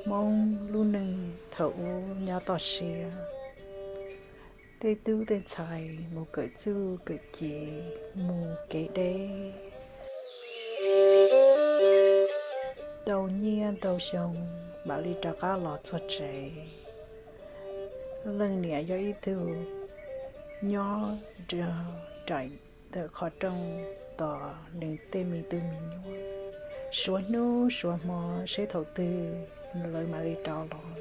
Hmoob lub neej thaum ub nyob toj siab, tej tub tej ntxhais mus kawm txuj kawm ci, mus kev deb, tau nyiaj tau xyoo mam li rov qab los txog tsev. Leej niam yog ib tug nyob nraim ntawm qhov rooj tos nws tej me tub me nyuam, suav hnub suav hmo seb thaum twg lawv mam li rov los.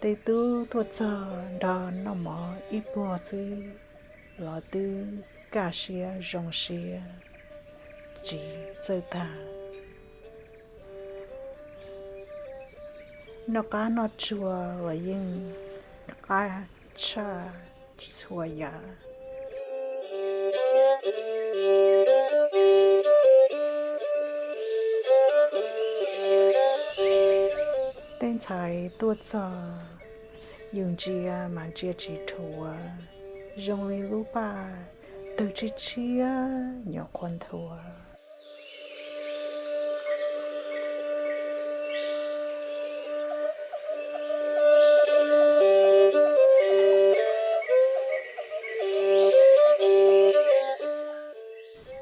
Tej tub tuaj txog nrog noj mov ib pluag xwb los twb kaj siab zoo siab tsis txawj tag. Noj qab noj tsuag los yeej qab tshaj txhua yam. Tej ntxhais tuaj txog, yus ntsia mas ntsia tsis dhuav, zoo li lub paj tawg tshiab tshiab nyuam qhuav nthua.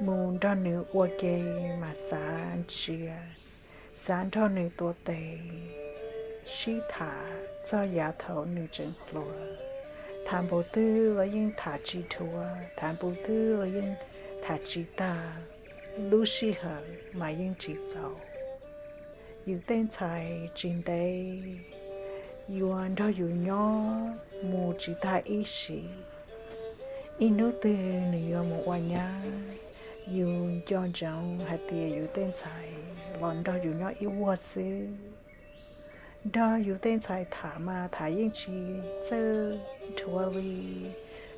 Mus nrog nws ua ke mas xav ntsia, xav nrog nws tuav tes, sib tham txog yav thaum nws tseem hluas. Tham npaum twg los yeej tham tsis dhuav, tham npaum twg los yeej tham tsis tag, lub sij hawm mas yeej tsis txaus. Yus tej ntxhais tsis ntev yuav nrog yus nyob mus tsis tag ib sim. Ib hnub twg nws yuav mus ua nyab, yus nco ntsoov hais tias yus tej ntxhais los nrog yus nyob ib vuag xwb. Nrog yus tej ntxhais tham mas tham yeej tsis txawj dhuav li.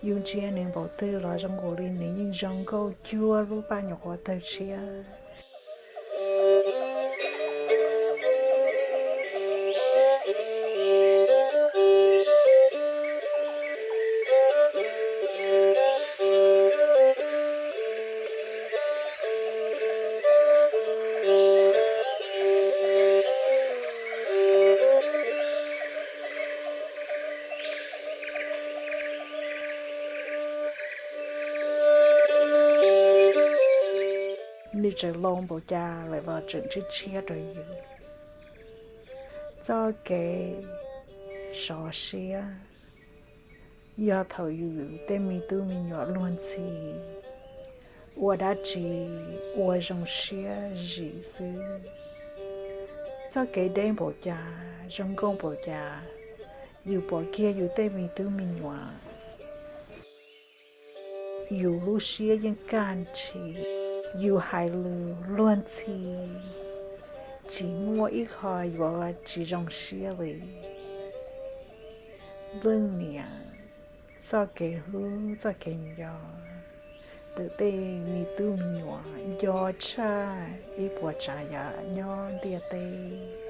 Yus ntsia nws npaum twg los zoo nkaus li nws yeej zoo nkauj cuag lub paj nyuam qhuav tawg tshiab. Nws tseem laus npaum cas lawm los tseem tshiab tshiab rau yus. Txoj kev sov siab yog thaum yus tej me tub me nyuam luag ntxhi, ua dab tsi ua zoo siab zim xwb. Txoj kev deb npaum cas, zoo nkauj npaum cas, yus pom kiag yus tej me tub me nyuam, yus lub siab yeej kaj ntshis. Yus hais lus luag ntxhi, tsis muaj ib qho yuav tsis zoo siab li. Leej niam, txoj kev hlub txoj kev nco ntawm tej me tub me nyuam nco tshaj ib puas tsav yam nyob ntiaj teb.